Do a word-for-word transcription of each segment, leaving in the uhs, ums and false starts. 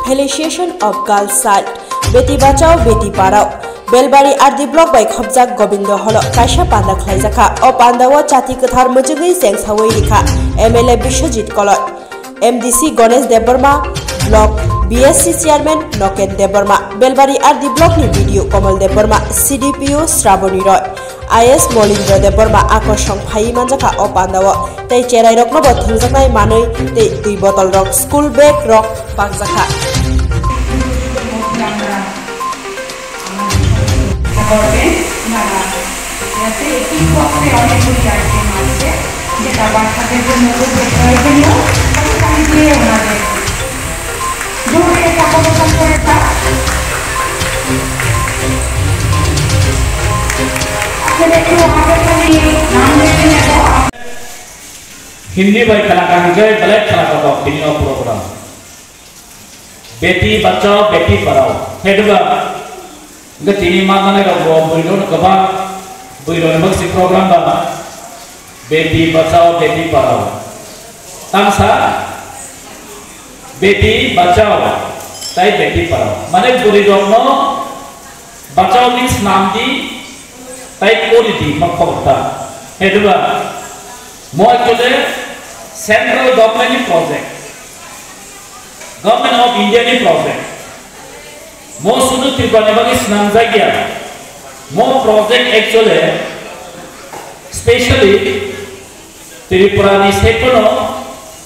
Felicitation of Girls Child, Beti Bachao Beti Padhao. Belbari R D block bai khopjak Gobindo holo kaisa panda khlaijakha. O panda o chati kwthar mwchwngwi chengsawi rikha M L A Biswajit Koloi, M D C Ganesh Debbarma, block B S C chairman Noken Debbarma, Belbari R D block ni B D O Komol Debbarma, C D P O Sraboni Roy, I S Molindra Debbarma akosong phaiwi manjakha o panda o. Tei cherai rokno bo thwngjaknai manwi tei twi botol rok, school bag rok pakjakha. করবেন ওনারা। এতে একটি পক্ষে অনেকগুলি আইটেম আছে, যেটা বাচ্চাদের জন্য খুবই প্রয়োজনীয়। আমি দিয়ে ওনাদের দূরে থাকা পছন্দ করে তা। আপনাদের একটু হাতে খালি নাম লিখে নেব। Hindi bai khana kaham khe belai khana kotor tini o program. Beti Bachao, Beti Padhao. Hwnkhe ba, hwnkhe tini ma manai rok bo bwrwi rok kwbang, bwrwi rok ni bagwi program ba, Beti Bachao, Beti Padhao. Tamsa, Beti Bachao, tai Beti Padhao. Mane bwrwi rok no bachao ni swnam di, tai kori di, ma khobor ta. Hwnkhe ba, mo actually central government ni project. Government of India ni project. Mo sudu Tripura ni bagwi swnamjak ya. Mo project actually specially Tripura ni saiphano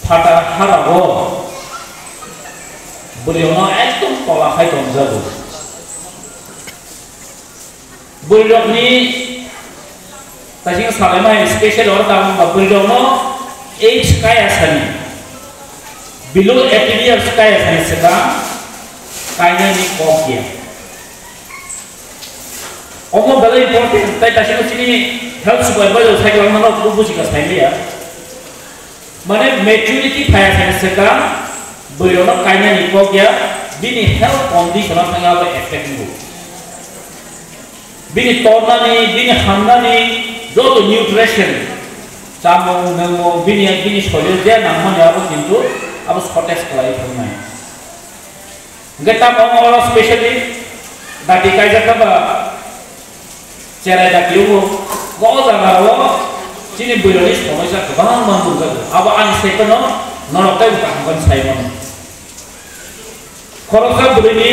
phatar harago bwrwi no ekdom tola khai tongjago. Bwrwirokni taising salaimai special order tamo ba bwrwirokno age kaya sani, below eighteen years kaya sani swkang kainani kok ya. Omo belai important, tai taising chini health supervisor sai kwlangmano bo bujika saimaya. Mane maturity phaya thang swkang bwrwirokno kainani kok ya, bini health condition o thangwi abo effect wngo. Bini tornani, bini hamnani joto nutrition, chamung, nwngmung, bini, bini sorir je nangmani abo kintu abo shortage khlaiwi thangnai. Hwnkhe tamo oro specially dati kaijak kha ba cherai dati o bo jaga o chini bwrwini somoisa kwbangma nukjago. Abo ani saiphano norok teibo kaham khe sai mano. Khoroksa bwrwini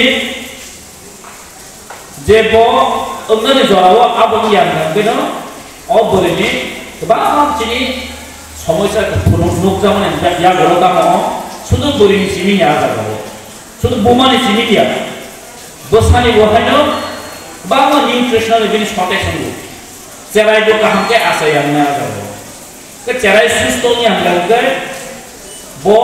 je bo wngnani jora o abo wngya hwnkhe no o bwrwini kwbangma chini somoisa phunuk nukjakmani yago tamo sudu bwrwini simi ya jaga o. Sudu bumani simi ya. Bwsani bo haino bangma nutritional bini shortage wngo. Cherai bo kaham khe achai ya wngnai ah jaga o. Khe cherai susto wngya hwnkhe bo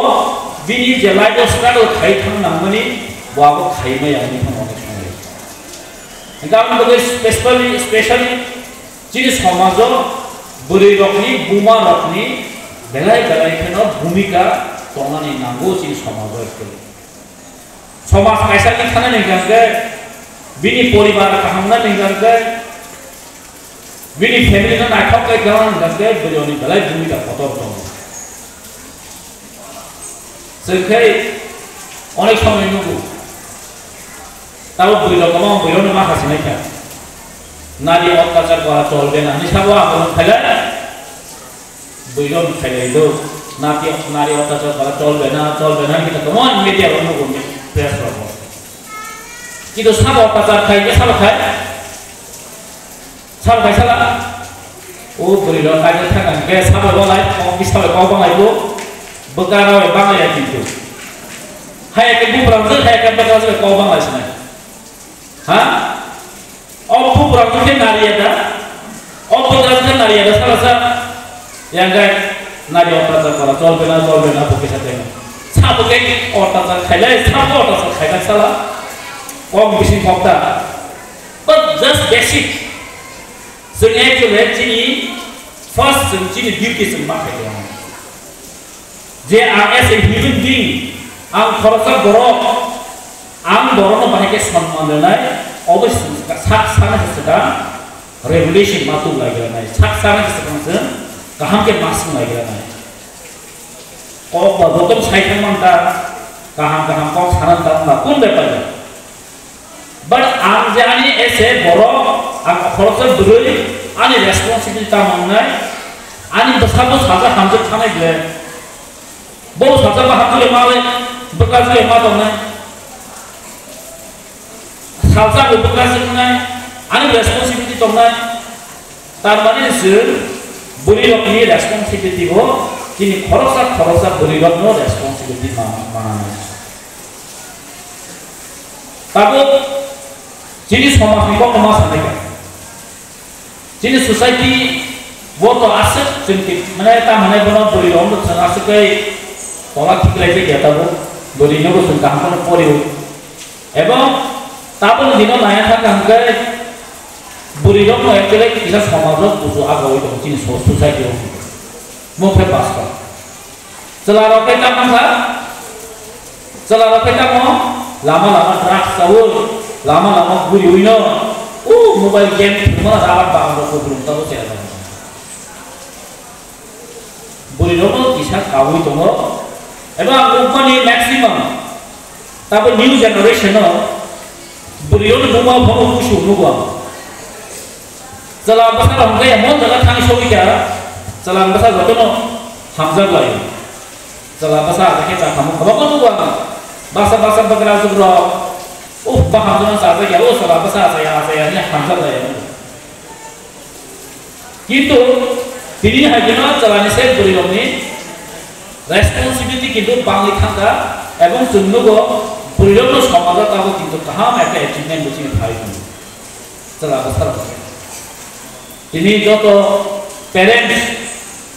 bini je life o struggle khai thang nangmani bo abo khai maya wngwi thang onek somoi. Hwnkhe aboni bagwi specially, specially chini somajo bwrwi rokni, buma rokni belai belai kheno bhumika tongnani nango chini somajo actually. Somaj kaisa ni thana ni hwnkhe bini poribar kaham na ni hwnkhe bini family no naithok khe thana ni hwnkhe bwrwi ni belai bhumika kotor tongo. Chwng khe onek somoi nugo. Tabo bwrwi rok kwbangma bwrwi rok no ma hasinai kha. Nari otyachar kora cholbe na hinwi sabo andolon khailai. Bwrwi rok khailai do. Nati, nari otyachar kora cholbe na, cholbe na hinwi kwbangma media rok nugo, press rok. Kintu sabo otyachar khai khe sabo khai. Sabo khai sala. O bwrwi rok kaijak thang khe sabo bo lai, kok bisa bai kok banglai bo. Bwkra rok banglai ya kintu. Hai khe buprang jwk, hai khe bwkra jwk kok banglai sinai. Ha? O buprang jwk khe nari ya da? O bwkra jwk khe nari ya da sala sa? Yang kai nari otyachar kora cholbe na, cholbe na bo kisa teng. Sabo khe otyachar khailai, sabo otyachar khailai sala. Kok bising kok da. But just basic. Chwng actually chini first chwng chini duty chwng ma khaidi ang. Je ang as a human being, ang khoroksa borok, ang borokno bahai khe sonman rwnai, obo chwng sak sana se swkang revolution ma tuk lai rwnai, sak sana se swkang chwng kaham khe ma swng lai rwnai. Kok ba joto sai thang man ta, kaham kaham kok sana ta, Kun bepar ni? But ang je ani ese borok, ang khoroksa bwrwi ani responsibility ta mangnai, ani bwsabo saja hamjak thanai ble. Bo saja ba hamjak ma le, bwkha je ma tongnai. Salsa bo bwkha je wngnai, ani responsibility tongnai. Tar mane chwng bwrwi rokni responsibility bo chini khoroksa khoroksa bwrwi rokno responsibility ma-, mananai. Tabuk chini somajni kokno ma sanai kha. Chini society bo to aswk chwng ki, mane ta hwnai bono bwrwi rok wngkha chwng aswk khe tola khiklai jak ya tabuk. Bwrwi no bo chwng kaham kheno pori o. Ebong tabuk dino naya thang kha hwnkhe bwrwi rok no actually kisa somaj rok bujo aga oi tongo chini so-, society o. Mo khe basta. Chwla rok khe tamo kha, chwla rok khe tamo lama lama drugs chawi, lama lama guri uino, o mobile game thwngma rabar bagan rok kuplung tabuk chwla rok. Bwrwi rok no kisa kawi tongo, eba ang nukmani maximum tabo new generation o bwrwi rok ni buma phano kusu nugo ang. Chwla bwsa rok hwnkhe emon jaga thang sogwi kha, chwla bwsa jotono hamjak lai. Chwla bwsa aja khe cha khamung kwbangma nugo ang. Basa basa bwkrajwk rok, uh, ba hamjakno chajak ya, o chwla bwsa achaya achaya hinwi hamjak lai. Kintu tini hai kheno chwlani se bwrwi rokni responsibility kintu bangwi thangkha, ebong chwng nugo bwrwi rokno somajo tabuk kintu kaham ekta achievement bo chini phai tongo. Chwla bwsa rok. Tini joto parents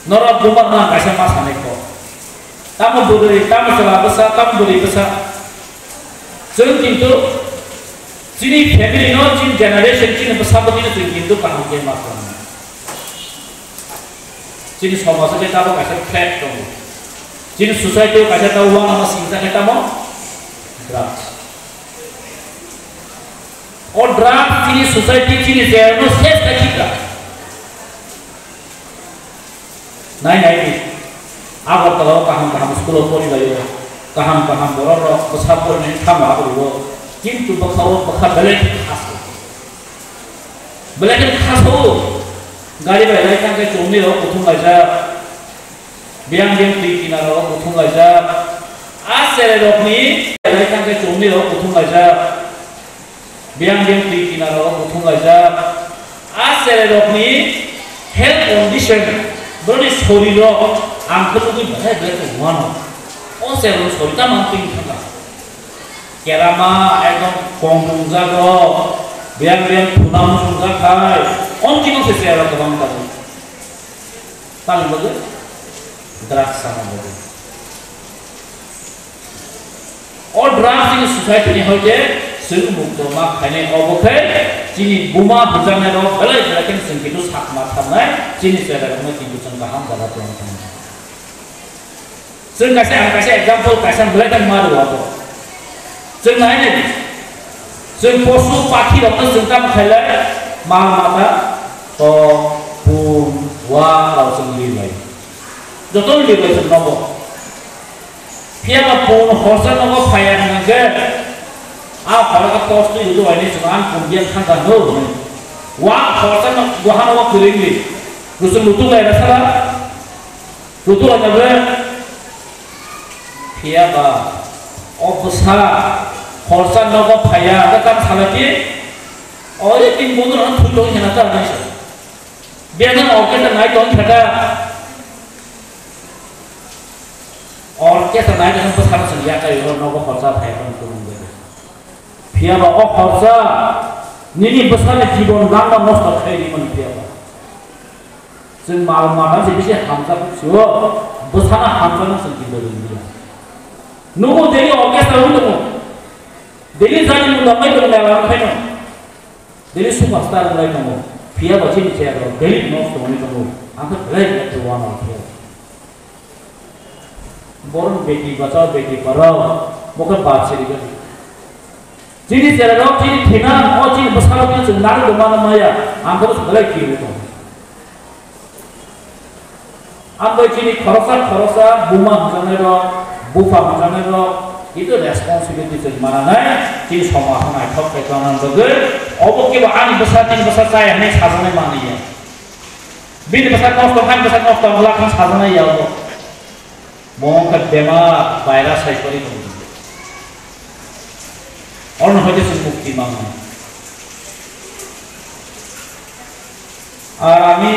norok buma no kaisa ma sanai kho. Tamo bwrwi, tamo chwla bwsa, tamo bwrwi bwsa. Chwng kintu chini family no, chini generation, chini bwsa bwtwi no chwng kintu kaham khe ma khlai. Chini somajo khe tamo kaisa threat tongo. Chini society o kaisa tamo uanama singsa khe tamo drugs. O drugs chini society, chini jaga no ses khai khikha. Nai nai di. Agartala o kaham kaham school o pori laio. Kaham kaham borok rok bwsa porinani thangma agarwo. Kintu bwkha o bwkha belai khe khaso. Belai khe khaso. Gari bai lai thang khe chomni rok kuthum laijak. Biyang biyang twi kinaro kuthum laijak. A chwrai rokni lai thang khe chomni rok kuthum laijak. Biyang biyang twi kinaro kuthum laijak. A chwrai rokni health condition, borokni sorir rok ang khe nugwi belai belai khe uano. O chwrai rokni sorir tamo twi thangkha. Kerama ekdom kong tongjak rok, biyang biyang thuna muchungjak khai, o twi se chwrai rok kwbang tongo. Tamni bagwi drugs chana bagwi. O drugs chini society ni hoite chwng mukto ma khainai, obo khe chini buma hwnjaknai rok belai belai khe chwng kintu sakma tharnai, chini chwrai rokno kintu chwng kaham jaga tongwi thangwi. Chwng kaisa, ang kaisa example kaisa belai khe ma rwo abo. Chwng nai nai di. Chwng posu pakhi rokno chwng tamo khailai, mal mata, tok, pun, wa rok chwng li lai. Jotono li lai chwng nogo. Phiya ba pun horsa nogo phaiya hwnkhe, a horo khe torch twi rwdi wainwi chwng ang pun biya thangkha no hwnwi. Wa horsa no, duha nogo kwrwngwi. Rwchwng lutuk lai rw sala. Lutuk lai rw. Phiya ba o bwsa horsa nogo phaiya, hwnkhe tamo salai di. Oi, tin bondo no thwi tong hena ta hwnwi sa. Biyang orchestra nai tong khe ta. Orchestra nai tong bwsano chwng yakai o nogo horsa phai tong tong de. Phiya ba o horsa nini bwsani jibon langma nosto khai rimani phiya ba. Chwng mal mata se bisi hamjak sio, bwsano hamjakno chwng kinto ringya. Nugo daily orchestra wi tongo. Daily jani munda mai tongo mela khai no. Daily superstar wng lai tongo, phiya ba chini chaya rok daily nosto wngwi tongo, ang khe belai belai khe uanao phiya. Borok beti bachao beti padhao, bo khe bap siri gani. Chini chaya rok chini thina, o chini bwsarok chwng narwk rwmano maya, ang khe belai kiri tongo. Ang bai chini khoroksa khoroksa buma hwnjaknai rok, bupha hwnjaknai rok, Itu responsibility chwng mananai, chini somaj no naithok khe tongna bagwi, obo kebo ani bwsa, nini bwsa chaya hinwi sajaknai manliya. Bini bwsa kosto, ani bwsa kosto, wngla khe sajaknai ya obo. Mo wngkha bemar, virus hai kori tong. Orno hoite chwng mukti mangnai. Ar ami